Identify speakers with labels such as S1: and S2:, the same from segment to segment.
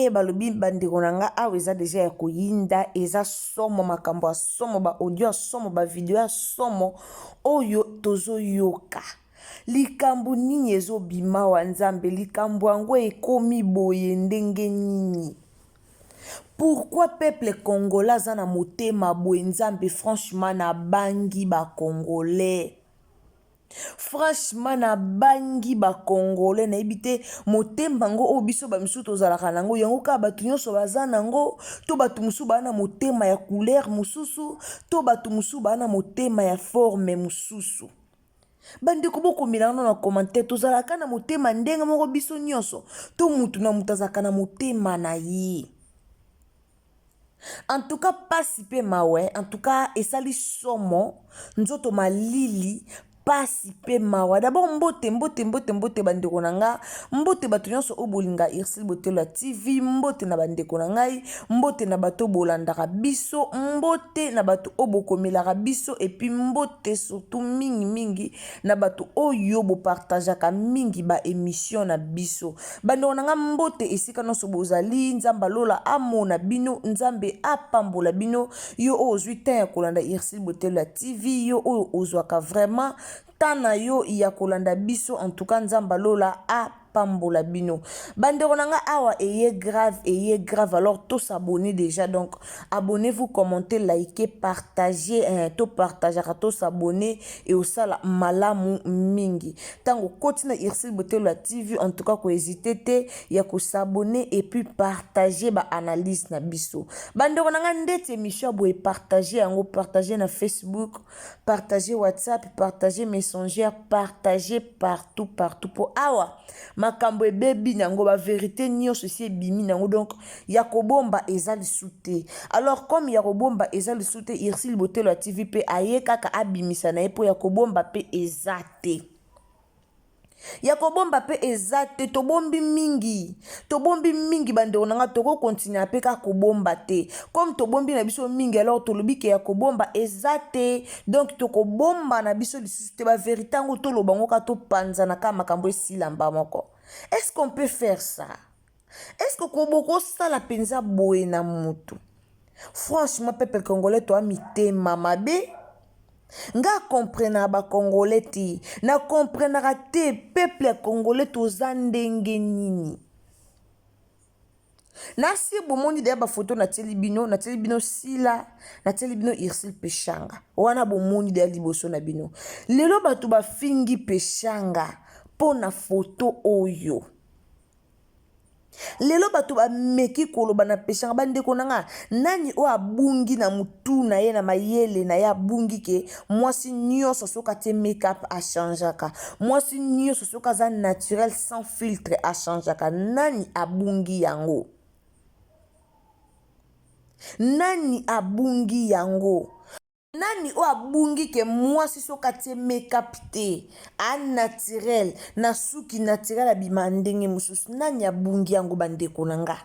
S1: E balobi bandeko na nga awa eza deja ya koyinda, eza somo, makambo ya somo, ba audio ya somo, ba video ya somo oyo tozoyoka. Likambo nini ezobima wa Nzambe? Likambo yango ekomi boye ndenge nini? Pourquoi peuple congolais aza na motema boye Nzambe? Franchement nabangi ba congolais. Franchement nabangi ba congolais, nayebi te motema yango oyo biso ba misusu tozalaka nango yango kaka bato nyonso baza nango, to bato mosusu baa na motema ya couleur mosusu, to bato mosusu baa na motema ya forme mosusu. Bandeko, bokomela wana na commentaire, tozalaka na motema ndenge moko biso nyonso, to mutu na mutu azalaka na motema na ye? En tout cas pasi mpe mawe, en tout cas esali somo, nzoto malili, pasi mpe mawa. D'abord mbote, mbote, mbote, mbote bandeko na nga, mbote bato nyonso oyo bolinga Ursule Botelo ya TV, mbote na bandeko na ngai, mbote na bato oyo bolandaka biso, mbote na bato oyo bokomelaka biso, et puis mbote surtout mingimingi na bato oyo bopartageaka mingi ba émission na biso. Bandeko na nga, mbote esika nyonso bozali, Nzambe alola amona bino, Nzambe apambola bino. Yo oyo ozwi temps ya kolanda Ursule Botelo ya TV, yo oyo ozwaka vraiment temps na yo ya kolanda biso, en tout cas Nzambe alola apambola bino. Bandeko na nga, awa eye grave, eye grave. Alors tos'abonner déjà, donc abonnez-vous, commentez, likez, partagez, eh, topartageaka, tos'abonner e osala malamu mingi. Ntango okoti na Ursule Botelo ya TV, en tout cas kohésiter te ya kos'abonner et puis partager baanalyse na biso. Bandeko na nga, ndeti émission ya boye, partage yango, partage na Facebook, partage WhatsApp, partage Messenger, partage partout, partout, mpo awa makambo ebebi nango, bavérité nyonso esi ebimi nango, donc ya kobomba eza lisu te. Alors comme ya kobomba eza lisu te, Ursule Botelo ya TV mpe aye kaka abimisa na ye, mpo ya kobomba mpe eza te, ya kobomba mpe eza te. Tobombi mingi, tobombi mingi, bandeko na nga, tokokontinue mpe kaka kobomba te. Comme tobombi na biso mingi, alors tolobi ke ya kobomba eza te, donc tokobomba na biso lisusu te. Bavérité yango toloba yango kaka, topanzana kaka, makambo esila mba moko. Est ce qu'on peut faire ça? Est ce que bokosala mpenza boye na mutu? Franchement, peuple congolais, toa mitema mabe. Nga comprenaka bacongolais te, na comprenaka te peuple ya congolais toza ndenge nini. Nasi bomoni deya bafoto natieli bino, natieli bino Sila, natieli bino Ursule Peshanga wana, bomoni deya liboso na bino. Lelo bato bafingi Peshanga mpo na foto oyo. Lelo bato bameki koloba na Peshanga. Bandeko na nga, nani oyo abungi na mutu na ye, na mayele na ye, abungi ke mwasi nyonso soki atie make-up achangeaka, mwasi nyonso soki aza naturel sans filtre achangeaka? Nani abungi yango? Nani abungi yango? Nani oyo abungi ke mwasi soki atie make-up te, a naturel na suki naturel, abima ndenge mosusu? Nani abungi yango, bandeko na nga?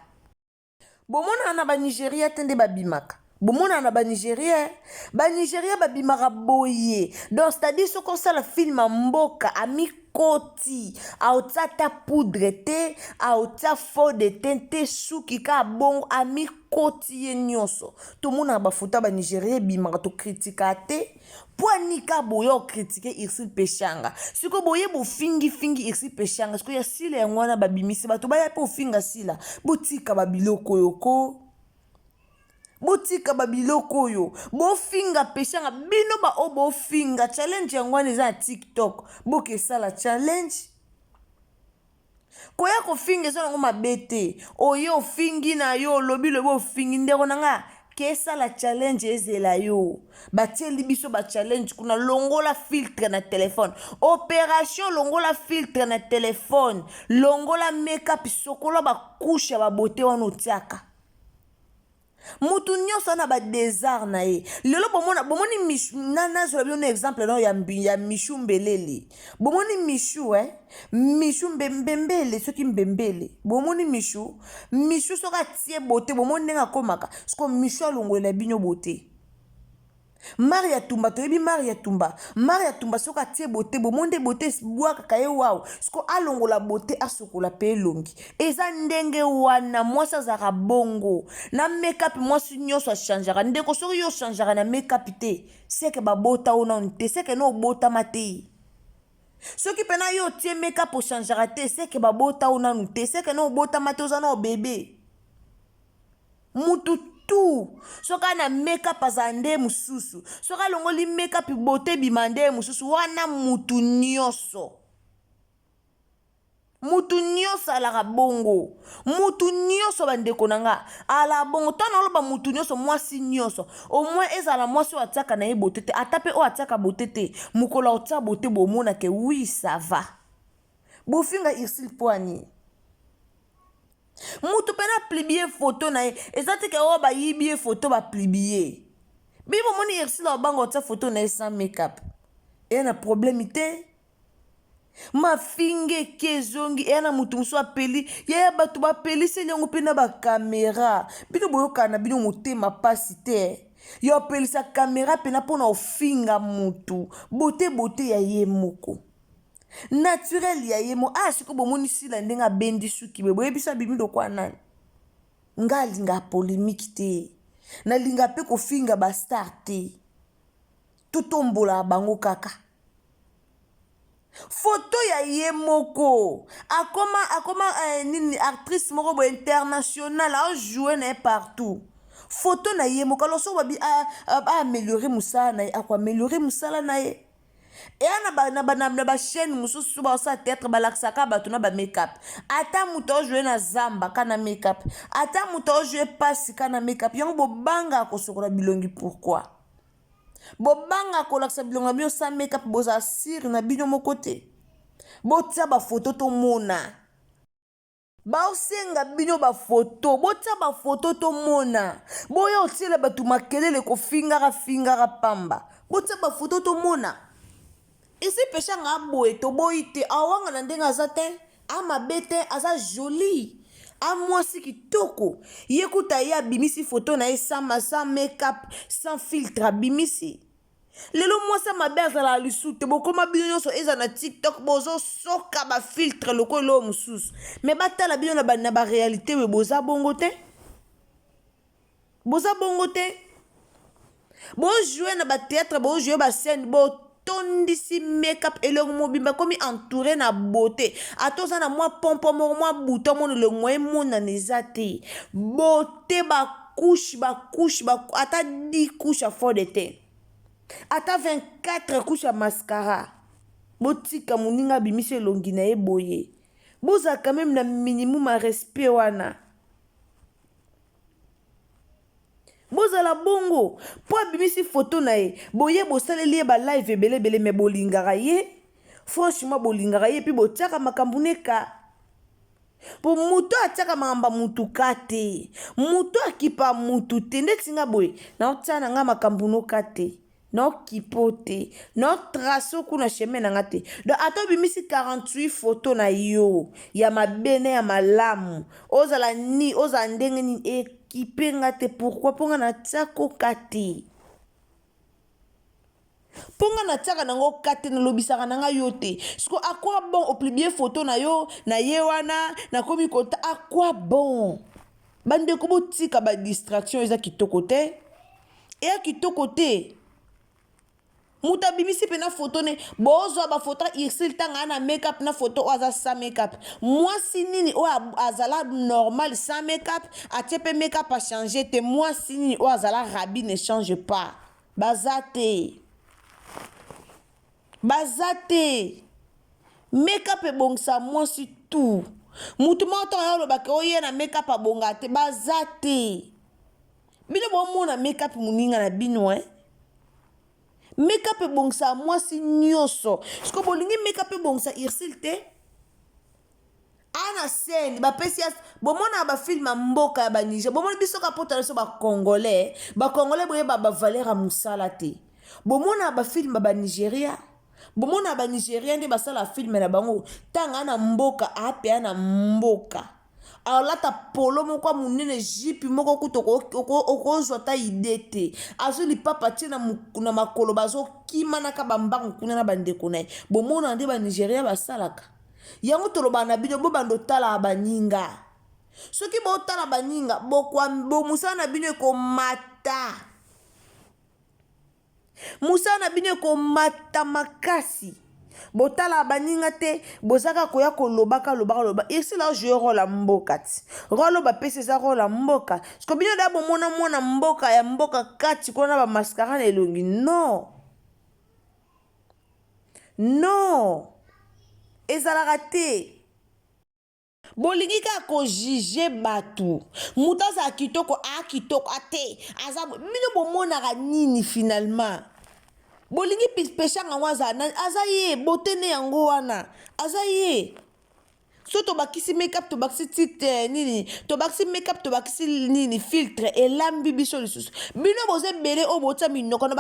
S1: Bomonaka na Banigeria te nde babimaka, bomonaka na Banigeria, Banigeria babimaka boye. Donc c'est-à-dire soki osala film ya mboka, amikoti, aotia ata poudre te, aotia fond de teint te, suki kaka bongo, amikoti ye nyonso. Tomonaka bafoto ya Banigeria ebimaka, tokritikaka te. Mpo anika boye ocritiquer Ursule Peshanga, sikoyo boye bofingifingi Ursule Peshanga, sikoyo ya Sila yango wana babimisi, bato baya mpe ofinga Sila. Botika babiloko oyo ko, botika babiloko oyo bofinga Peshanga. Bino baoyo bofinga, challenge yango wana eza na TikTok, bokesala challenge. Koya kofinga eza nango mabe te. Oye ofingi na yo, olobi lobi, ofingi, ndeko na nga, kesala challenge ezela yo. Batieli biso bachallenge kuna: longola filtre na telefone, opération longola filtre na telefone, longola makeup, sokola bacouche ya babote wana otiaka. Mutu nyonso ana badésart na ye. Lelo bomona, bomoni, nazwela bino na exemple no ya Mishu Mbelele. Bomoni Mishu, eh? Mishu Mbembele, soki Mbembele, bomoni Mishu. Mishu soki atie bote, bomoni ndenge akomaka. Siko Mishu alongolela bino bote. Maria Tumba toyebi Maria Tumba. Maria Tumba soki atie bote bomoni nde bote ebwakaka ye wawu. Siko alongola bote asokola pe elongi. Eza ndenge wana mwasi azalaka bongo. Na make up mwasi nyonso achangeaka. Ndeko soki yo ochangeaka na make up te seke babota yo nanu te seke no obotama te. Soki pena yo otie make up ochangeaka te seke babota yo nanu te seke no obotama te oza nao bebe. Mutu tout soki ana make up azala nde mususu soki alongoli make up beaute ebima nde mususu wana mutu nioso mutu nioso alaka bongo mutu nioso bandeko na nga alaka bongo ntango naloba mutu nioso mwasi nioso au moins ezala mwasi oyo atiaka na ye beaute te ata mpe oyo atiaka beaute te mokolo akotia beaute bomona ke oui ça va bofinga Ursule poani Mutu pena aplibie photo na ye eza te ke oyo bayibi ye photo baplibie bino bomoni Ursule obanga otia photo na ye sans make up eya na problème te mafinga eke ezongi eya na moto mosusu apeli yaya bato bapeliseli yango mpe na bakamera bino boyokana na bino motema mpasi te ya opelisa kamera mpena mpona ofinga motu bote bote ya ye moko Naturel ya ye mo ah sikoyo bomoni sila ndenge abendi suki boye boyebi so abimi lokwa nani nga alinga polemique te nalinga mpe kofinga ba star te totombolaka bango kaka foto ya ye moko akoma akoma eh, nini actrice moko boye international aojoue na ye partout foto na ye moko alors soki babi aameliore mosala na ye akoameliore mosala na ye eya na ba, na ba, na, na ba chaîne mosusu baosala théâtre balakisaka bato na ba make-up ata moto aojoue na zamba ka na make-up ata moto aojoue pasi ka na make-up yango bobangaka kosokola bilongi pourquoi bobangaka kolakisa bilongi na bino sa make-up bozala sire na bino moko te botia bafoto tomona Baosenga bino ba photo, botia ba photo tomona. Boya otiela bato makelele kofingaka fingaka pamba. Botia ba photo tomona. Esi peshanga aboye toboyi te awanga na ndenge aza te a mabe te aza jolie a mwasi kitoko ye kuta ye abimisi photo na ye sans, sans make up sans filtre abimisi Lelo mwasi ya mabe azalaka lisusu te bokoma bino nyonso eza na tiktok bozosoka bafiltre lokola eloko mosusu me batala bino na ba, barealité we boza bongo te boza bongo te bojoue na batheatre bojoue bascène botondisi makeup elongi mobimba ekomi entouré na beauté ata oza na mwa pompo moko mwa buto mona elongi mwa emonana eza te beauté ba couche ba couche ba ata 10 couche ya fond de teint ata 24 couche ya mascara botika moninga abimisi elongi na ye boye bozala quand même na minimum ya respect wana bozala bongo mpo abimisi foto na ye boye bosaleli ye balive ebele ebele me bolingaka ye franchement bolingaka ye mpe botiaka makambo neka Po mutu atiaka makambo ya mutu ka te mutu akipa mutu te ndeti nga boye naotia na nga makambo no ka te naokipo te naotrace kuna chemin na nga te donc ata obimisi 48 photo na yo ya mabe na ya malamu ozala ni ozala ndenge nini ekipe nga te pourquoi mpo nga natiako ka te Mpo nga natiaka nango ka te nalobisaka na nga yo te siko à quoi bon opublie photo na yo na ye wana nakomi kota à quoi bon bandeko botika ba distraction eza kitoko te eya kitoko te moto abimisi mpena foto ne bozwa bafoto ya ursile ntango aa na makeup na foto oyo aza sans makeup mwasi nini oyo azala normal sans makeup atie mpe makeup achange te mwasi nini oyo azala rabi ne change pas Baza te. Baza te. Make up ebongisa mwasi tout. Mutu moko ntango ya oloba ke oye na make up abonga te. Baza te. Bino bomona make up moninga na bino eh? Make up ebongisa mwasi nyonso. Siko bolingi make up ebongisa Ursule te? Ana scène bapesi ya bomonaka bafilme ya mboka ya baniger bomoni biso kaka poto na biso bacongolais bacongolais boyeba bavaleur ya mosala te bomonaka bafilme ya banigeria bomonaka banigerien nde basala filme na bango ntango na mboka apea na mboka. Alata polo moko ya monene, jipe moko kutu okozwa ata ide te. Azwi lipapa atie na makolo, bazokimanaka bambangu kuna na bandeko na ye. Bomona nde Banigeria basalaka yango. Tolobaka na bino, bobanda otalaka baninga. Soki botala baninga, mosala na bino ekomata, mosala na bino ekomata makasi. Botala baninga te, bozaka koya kolobaka lobaka loba. Esila ojoue role ya mboka ti role oyo bapesi eza role ya mboka. Siko bino da bomona mwana mboka ya mboka kati kuna na bamascara na elongi. Non, non, ezalaka te. Bolingi kaka kojuge bato. Moto azala kitoko, aa kitoko ate aza, bino bomonaka nini finalement? Bolingi Peshanga yango azala nani? Aza ye bote nde yango wana, aza ye. So tobakisi makeup, tobakisi titre nini, tobakisi makeup, tobakisi nini, filtre elambi biso lisusu. Bino boza ebele oyo botia minoko na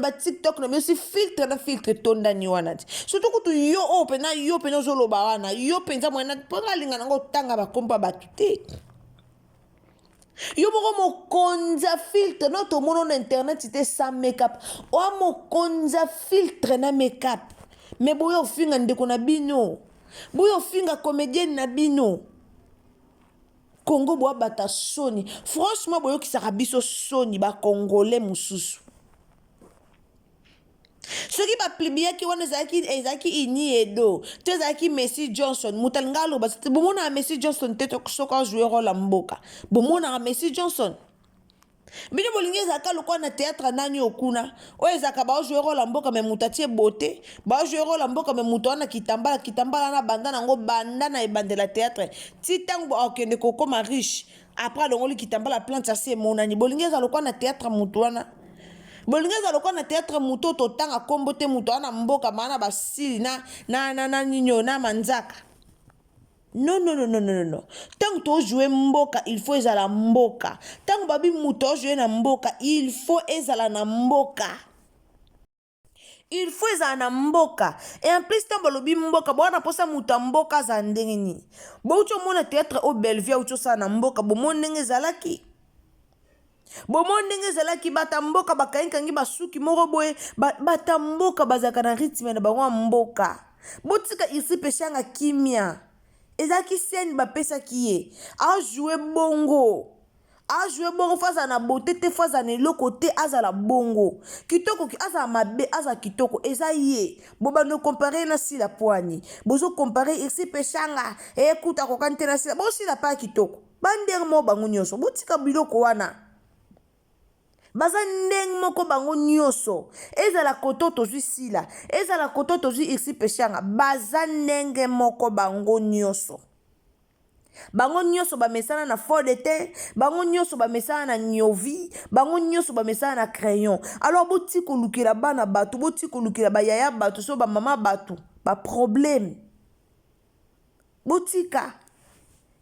S1: batiktok na bino, si filtre na filtre etondani wana ti. Surtout kutu yo oyo mpena, yo mpena ozoloba wana, yo mpenza moyena mpo nga alinga nango otanga bakombo ya bato te. Yo moko mokonzi ya filtre, no tomona na internet te sans makeup. Oa mokonzi ya filtre na makeup, me boya ofinga ndeko na bino, boya ofinga comédienne na bino. Kongo boabata soni, franchement boyokisaka biso soni. Bacongolais mosusu, soki bapubliaki wana, ezalaki Ini Edo to ezalaki Messi Johnson, moto alinga aloba. Bomonaka Messi Johnson te soki ajoue role ya mboka. Bomonaka Messi Johnson? Bino bolingi ezalaka lokola na théâtre nani okuna oyo ezalaka baojoue role ya mboka, me moto atie bote, baojoue role ya mboka, me moto wana kitambala, kitambala na banda nango, banda na ebandela théâtre ti ntango akende kokóma riche, après alongoli kitambala, plante asi emonani. Bolingi eza lokola na théâtre moto wana? Bolingi eza lokola na théâtre moto oyo totanga nkombo te, moto wana mboka maa na basili na nini oyo na manzaka? Non, non, non, non, non, non. Ntango tojoue mboka, il faut ezala mboka. Ntango babi moto ajoue na mboka, il faut ezala na mboka, il faut ezala na mboka. Et en plus, ntango balobi mboka, bowana mposa moto ya mboka azala ndenge nini? Bouti omona théâtre oyo Bellevue auti osala na mboka, bomoni ndenge ezalaki, bomoni ndenge ezalaki. Bata mboka bakangikangi basuki moko boye. Bata mboka bazalaka na rythme na bango ya mboka. Botika Irsi Peshanga kimia. Ezalaki scène bapesaki ye, ajoue bongo, ajoue bongo. Faut azala na beauté te, faut azala na eloko te, azala bongo kitoko, azala mabe, azala kitoko, eza ye. Bobanda ocompare na Sila poani, bozocompare Irsi Peshanga ekuta akokani te na Sila. Bosila pa ya kitoko bandenge moko bango nyonso. Botika biloko wana, baza ndenge moko bango nyonso. Ezala koto tozwi Sila, ezala koto tozwi Irsi Peshanga, baza ndenge moko bango nyonso. Bango nyonso bamesana na fond de teint, bango nyonso bamesana na niovi, bango nyonso bamesana na crayon. Alors boti kolukela bana bato, boti kolukela bayaya bato, so bamama bato baproblème. Botika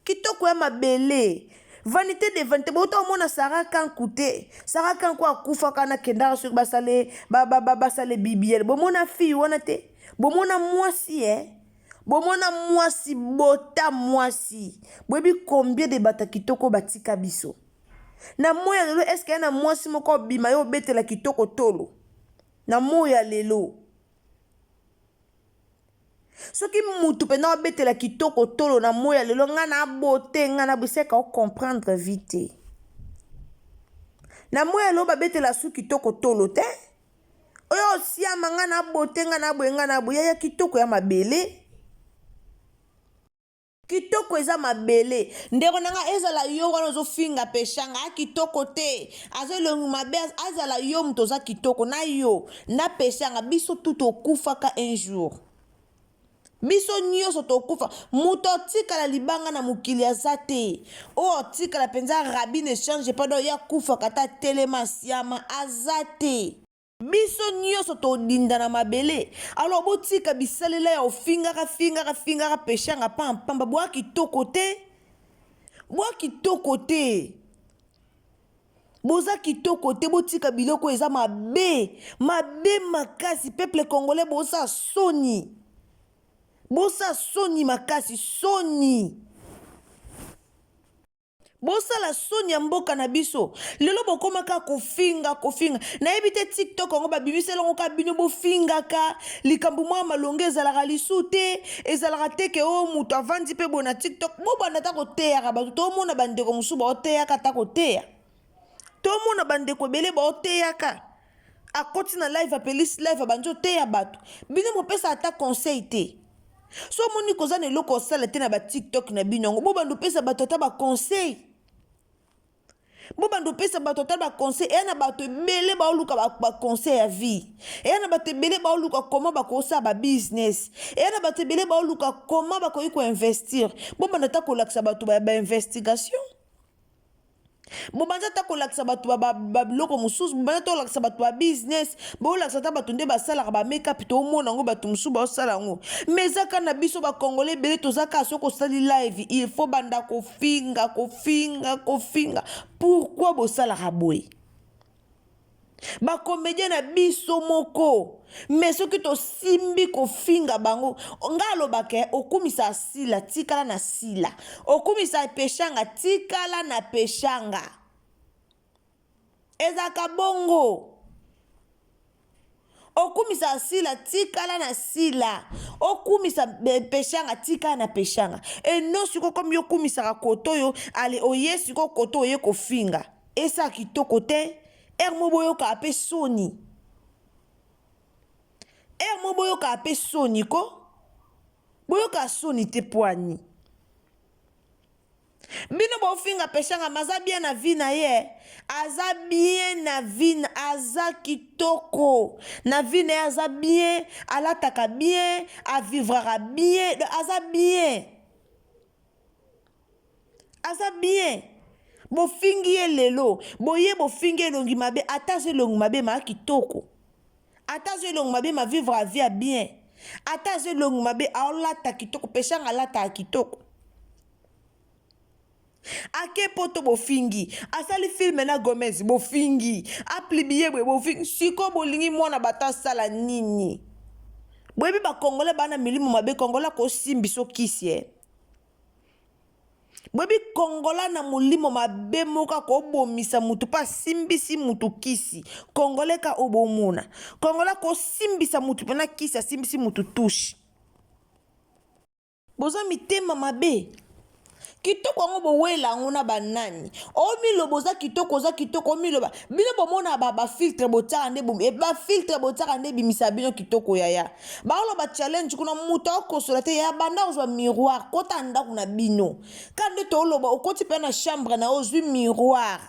S1: kitoko ya mabele, vanité de vanité. Bota omona Sara Kanku te? Sara Kanku akufaka nakendaka soki basale basale bibiele. Bomona fille wana te? Bomona mwasi e, bomona mwasi, bota mwasi. Boyebi combien de bato ya kitoko batika biso na moi ya lelo? Eske ya na mwasi moko obima ye obetela kitoko tolo na moi ya lelo? Soki mutu mpenza obetela kitoko tolo na moi ya lelo, ngai na bote, ngai na biseka ocomprendre vie te. Na moi ya lelo babetela su kitoko tolo te. Oyo osiama, ngai na bote, ngai na boye, ngai na boye. Yaya, kitoko ya mabele, kitoko eza mabele. Ndeko na nga, ezala yo wana ozofinga Peshanga a kitoko te, aza elongi mabe, azala yo moto oza kitoko na yo na Peshanga, biso tu tokufaka un jour. Biso nyonso tokufa. Moto atikala libanga na mokili aza te. Oyo atikala mpenza rabi ne change pas, donc ye akufaka ata telema siama aza te. Biso nyonso todinda na mabele. Alors botika bisalela ya ofingaka fingaka fingaka Peshanga pampamba. Bwa kitoko te, bwa kitoko te, boza kitoko te. Botika biloko eza mabe, mabe makasi. Peuple congolais, boza soni, boza soni makasi, soni. Bosala soni ya mboka na biso. Lelo bokoma kaka kofinga kofinga. Nayebi te TikTok yango babimisela yango kaka bino bofingaka. Likambo mwa malonga ezalaka lisu te. Ezalaka te ke o oh, moto avandi mpe boye na TikTok. Bobanda ata koteyaka bato. Tomona bandeko mosusu baoteyaka ata koteya. Tomona bandeko ebele baoteyaka. Akoti na live apelisi live abandi oteya bato. Bino bopesa ata conseil te. So omoni koza na eloko osala te na ba tiktok na bino yango bobanda opesa bato ata ba conseil bobanda opesa bato ata ba conseil eya na bato ebele baoluka ba conseil ya vie eya na bato ebele baoluka koma bakosala ba business eya na bato ebele baoluka koma bakoki koinvestir bobanda ata kolakisa bato ba, ba investigation Bobandi ata kolakisa bato babiloko mosusu, bobandi ata kolakisa bato ba business, bolakisa ata bato nde basalaka ba make up, tomona yango bato mosusu baosala yango. Mais eza kaka na biso ba congolais ebele toza kaka soki osali live il faut banda kofinga kofinga kofinga. Pourquoi bosalaka boye? Ba comedien na biso moko mais soki tosimbi kofinga bango nga alobaka eh, okumisa sila tikala na sila okumisa peshanga tikala na peshanga ezalaka bongo okumisa sila tikala na sila okumisa peshanga tikala na peshanga eno sikoyo komi okumisaka koto oyo ale oye sikoyo koto oye kofinga Esa kitoko te heure moko boyokaka pe soni heure moko boyokaka pe soni ko boyokaka soni te poani bino bofinga peshanga ma aza bien na vie na ye aza bien na vie aza kitoko na vie na ye aza bien alataka bien avivraka bien aza bien Aza bien bofingi ye lelo boye bofingi elongi mabe ata aza elongi mabe maa kitoko ata aza elongi mabe ma vivre a vie ya bien ata aza elongi mabe aolata kitoko peshanga alataka kitoko ake poto bofingi asali filme na gomez bofingi aplibiye boye bofingi sikoyo bolingi mwana bato asala nini boyebi bakongole bana milimo mabe kongola akosimbiso kisi eh. Boyebi kongola na molimo mabe moko akobomisa mutu mpe asimbisi mutu kisi kongole ka oyo bomona kongola akosimbisa mutu mpena kisi asimbisi mutu touche boza mitema mabe kitoko yango bowela yango na banani omiloba oza kitoko oza kitoko omiloba bino bomona bafiltre ba botiaka nde eh, bafiltre botiaka nde ebimisa bino kitoko yaya Baoloba challenge kuna moto akosola te ya banda ozwa miroir kota ndako na bino ka nde toloba okoti mpe na chambre na yo ozwi miroir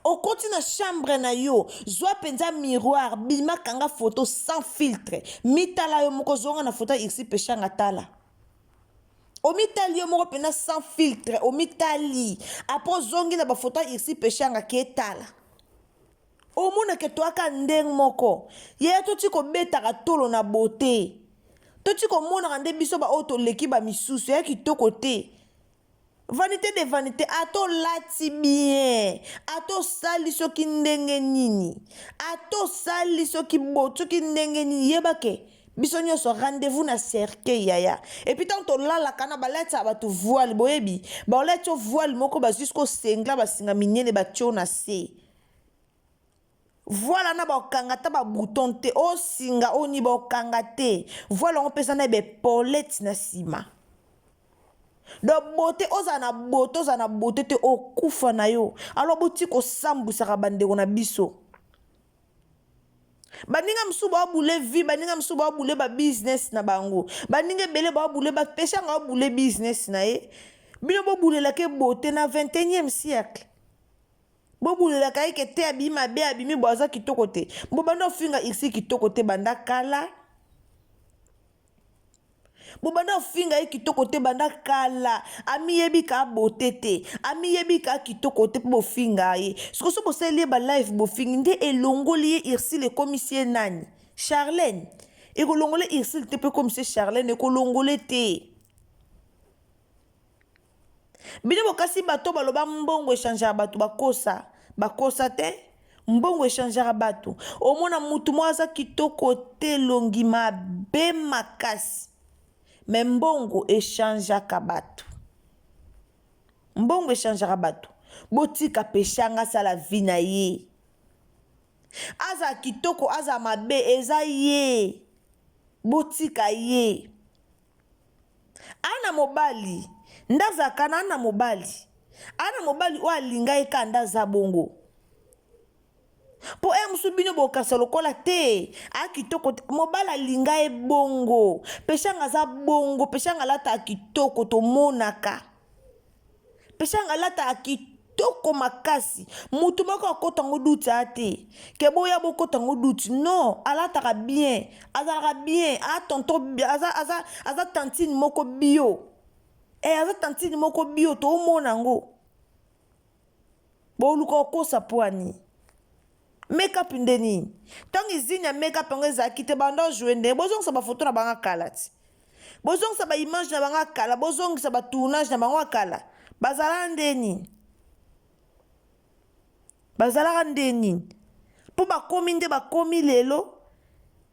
S1: okoti na chambre na yo zwa mpenza miroir bima kanga foto sans filtre mitala yo moko zonga na foto ya irsi peshanga tala omitali yo moko mpenza sans filtre omitali apres ozongi na bafoto ya irsi peshanga ke tala Omona ke toaka ndeng moko yaya toti kobetaka tolo na beaute toti komonaka nde biso ba oyo toleki ba misusu yaya kitoko te vanite de vanite ata olati bien ata osali soki ndenge nini ata osali soki bo soki ndenge nini yeba ke biso nyonso rendez-vous na cercueil yaya epuis ntango tolalaka na balatisaka bato voile boyebi baolati yo voile moko bazwi siko sengla basinga minene batio na se Voile wana bakokanga ata ba bouton te osinga oyo nini bakokanga te voile yango mpe eza na baepolete na nsima donc beauté ozala na beauté ozala na beauté te okufa na yo alors boti kosambwisaka bandeko na biso baninga mosusu baobule vie baninga mosusu baobule ba business na bango baninga ebele baobule bapeshanga obule business na ye bino bobulelaka beauté na 21e siècle Bobulelaka ye ke te abimi mabe abimi bo aza kitoko te bobanda ofinga Ursule kitoko te banda kala bobanda ofinga ye kitoko te banda kala amiyebi ka beauté te amiyebi ka kitoko te mpo bofinga ye sikoyo so bosaleli ye ba live bofingi nde elongoli ye Ursule ekomisi ye nani Charlène ekolongole Ursule te mpo ekomisi ye Charlène ekolongole te Bino bokasi bato baloba mbongo echangeaka bato bakosa bakosa te mbongo echangeaka bato omona mutu moko aza kitoko te elongi mabe makasi me mbongo echangeaka bato. Mbongo echangeaka bato. Botika Peshanga asala vie na ye. Azala kitoko azala mabe eza ye. Botika ye. Ana mobali nde azalaka na ana mobali. Ana mobali oyo alinga ye kaka nde aza bongo. Po heure mosusu bino bokasa lokola te a kitoko te mobali alinga ye bongo. Peshanga aza bongo, Peshanga alataka kitoko tomonaka. Peshanga alataka kitoko makasi. Mutu moko akota ngo doute a te. Ke boya bokota ngo doute. Non, alataka bien. Azalaka bien. A tonton aza aza aza tantine moko bio. Eh aza tantine moko bio tomona ngo. Boluka kokosa poani. Make up nde nini? Ntango izini ya make up yango ezalaki te banda ojoue ndenge bozongisa bafoto na bango ya kala ti. Bozongisa ba image na bango ya kala, bozongisa ba tournage na bango ya kala. Bazalaka nde nini? Bazalaka nde nini? Mpo bakomi nde bakomi lelo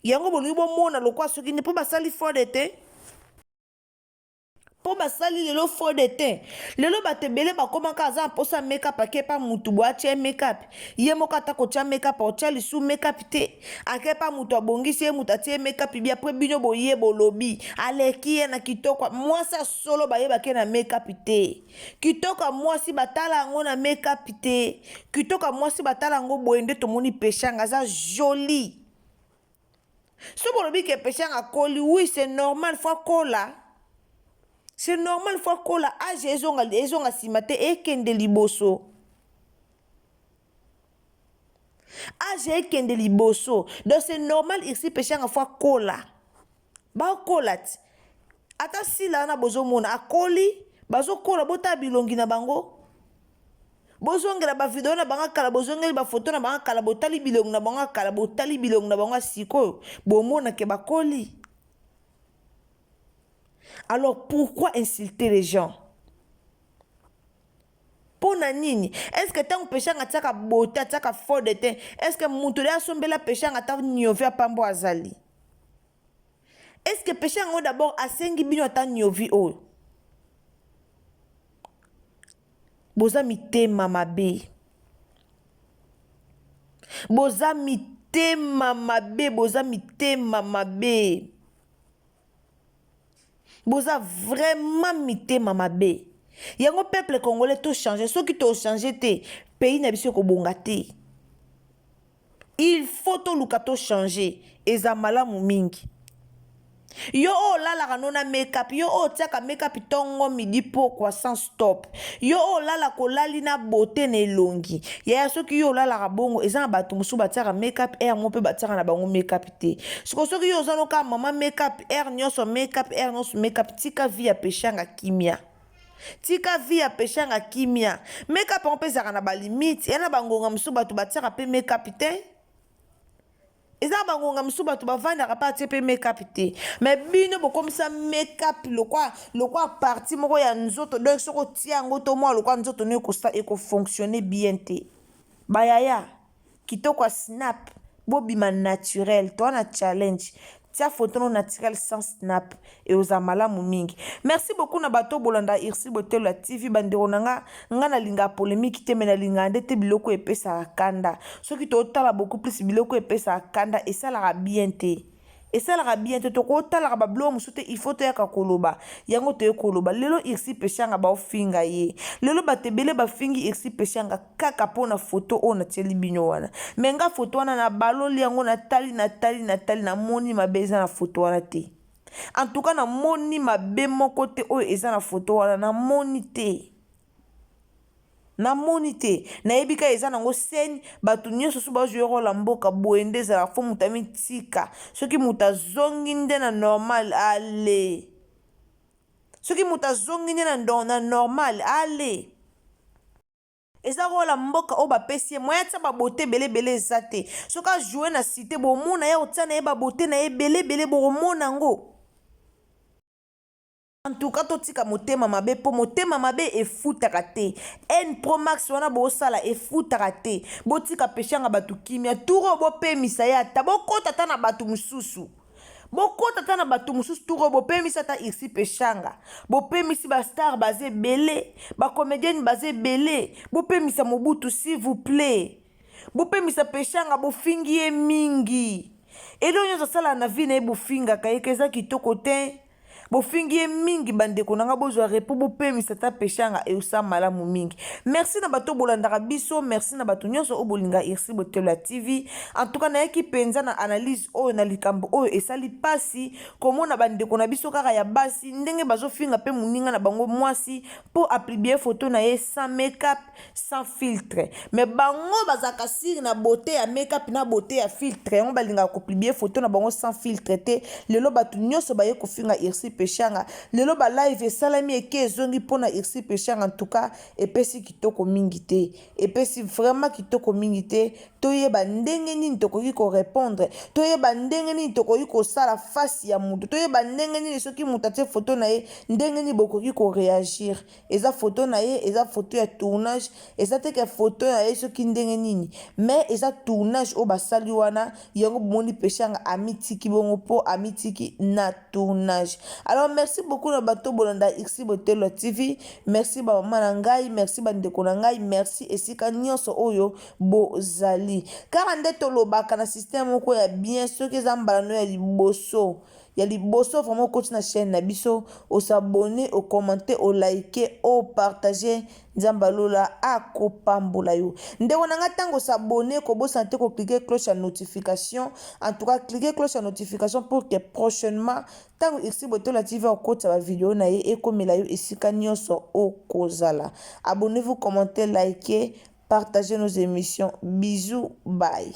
S1: yango bolingi bomona lokwa soki nde mpo basali fode te. Mpo basali lelo faux de teint lelo bato ebele bakomaka aza na mposa ya make up ake pa mutu boye atia ye make up ye moko ata kotia make up akotia lisusu make up te ake pa mutu abongisi ye mutu atie ye make up bi apres bino boye bolobi aleki ye na kitoko mwasi ya solo bayebaki ye na make up te kitoko ya mwasi batala yango na make up te kitoko ya mwasi batala yango boye nde tomoni peshanga aza jolie Soki bolobi ke Peshanga akoli, oui c'est normal faut akola. C'est normal faut akola, age ezonga ezonga sima te ekende liboso. Age ekende liboso. Donc c'est normal ici Peshanga faut akola. Bakola ti. Ata sila wana bozomona akoli, bazokola botala bilongi na bango. Bozongela ba video na bango kala, bozongeli ba photo na bango kala, botali bilongi na bango kala, botali bilongi na bango sikoyo, bomona ke bakoli. Alors pourquoi insulter les gens? Mpo na nini? Est-ce que ntango Peshanga atiaka beauté, atiaka fond de teint, est-ce que moto de asombela Peshanga ata niovi apambo azali? Est-ce que Peshanga yango d'abord asengi bino ata niovi oyo? Boza mitema mabe. Boza mitema mabe, boza mitema mabe. Boza vraiment mitema mabe. Yango peuple congolais to changer, soki to changer te, pays na biso ekobonga te. Il faut toluka to changer eza malamu mingi. Yo oyo olalaka no na make up, yo oyo otiaka make up tongo midi pokwa sans stop, yo oyo olalaka olali na beauté na elongi. Yaya soki yo olalaka bongo eza na bato mosusu batiaka make up heure moko mpe batiaka na bango make up te. Sikoyo soki yo oza no kaka mama make up heure nyonso make up heure nyonso make up tika vie ya peshanga kimia. Tika vie ya peshanga kimia. Make up yango mpe ezalaka na ba limite. Ya na ba ngonga mosusu bato batiaka mpe make up te. Eza na ba ngonga mosusu bato bavandaka mpe atie mpe make up te. Mais bino bokomisa make up lokwa lokwa partie moko ya nzoto donc soki otie yango to mwa lokwa nzoto no eko fonctionner bien te. Ba yaya Kitoko ya snap bobima naturel toa na challenge tia photo no naturel sans snap ekozala malamu mingi merci beaucoup na bato bolanda Ursule Botelo ya TV bandeko na nga nga nalingaka polemique te me nalingaka nde te biloko epesaka kanda soki totala beaucoup plus biloko epesaka kanda esalaka bien te Esalaka bien te tokotalaka ba biloko mosusu te il faut toyaka koloba yango toye koloba lelo Ursule Peshanga baofinga ye lelo bato ebele bafingi Ursule Peshanga kaka mpo na foto oyo natieli bino wana me nga foto wana nabaloli yango natali natali natali namoni mabe eza na foto wana te en tout cas namoni mabe moko te oyo eza na foto wana namoni te Namoni te. Nayebi kaka eza nango scène, batu nionso soki bazo jouer role ya mboka boye nde ezalaka faut mutu amitika. Soki mutu azongi nde na normal alle. Soki mutu azongi nde na normal alle. Eza role ya mboka oyo bapesi ye moyen atia ba beaute ebele ebele eza te. Soki a jouer na cite bomona ye akotia na ye ba beaute na ye ebele ebele bokomona yango. En tout cas totika motema mabe po motema mabe efutaka te haine pro max wana bosala efutaka te botika peshanga batu kimia tour oyo bopemisa ye ata bokota ata na batu mususu. Bokota ata na bato mosusu tour oyo, bopemisi ata Irsi Peshanga, bopemisi ba star baza ebele, ba comedienne baza ebele, bopemisa Mobutu s'il vous plaît. Bopemisa Peshanga, bofingi ye mingi. Eloko nyonso asalaka na vie na ye bofingaka ye, eza kitoko te. Bofingi ye mingi bandeko na nga, bozwa repos, bopemisa ata Peshanga, eosa malamu mingi. Merci na bato bolandaka biso, merci na bato nyonso oyo bolinga Irsi Botelo ya TV. En tout cas nayaki mpenza na analyse oyo na likambo oyo esali mpasi komona bandeko na biso kaka ya basi ndenge bazofinga mpe moninga na bango mwasi mpo apublier photo na ye sans make-up, sans filtre. Mais bango bazalaka siri na beauté ya make-up na beauté ya filtre, yango balingaka kopublier photo na bango sans filtre te. Lelo bato nyonso baye kofinga Irsi Peshanga, lelo balive esalami eke ezongi mpona Irsi Peshanga. En tout cas epesi kitoko mingi te, epesi vraiment kitoko mingi te. Toyeba ndenge nini tokoki korépondre, toyeba ndenge nini tokoki kosala face ya motu, toyeba ndenge nini soki moto atie photo na ye, ndenge nini bokoki koréagir. Eza photo na ye, eza photo ya tournage, eza te ke photo na ye soki ndenge nini, mais eza tournage oyo basali wana. Yango bomoni Peshanga amitiki bongo mpo amitiki na tournage. Alors merci beaucoup na bato bolanda Irsi Botelo TV. Merci bamama na ngai, merci bandeko na ngai, merci esika nyonso oyo bozali. Kaka nde tolobaka na système moko ya bien, soki eza mbala no ya liboso ya liboso vraiment okoti na chaîne na biso, os'abonner, ocommenter, oliker, opartager, Nzambe alola akopambola yo. Ndeko na ngai, ntango os'abonner, kobosana te kocliquer cloche ya notification. En tout cas cliquer cloche ya notification pour que prochainement ntango Irsi Botola TV akotisa bavideo na ye, ekomela yo esika nyonso okozala. Abonnez-vous, commentez, likez, partagez nos émissions. Bisous, bye.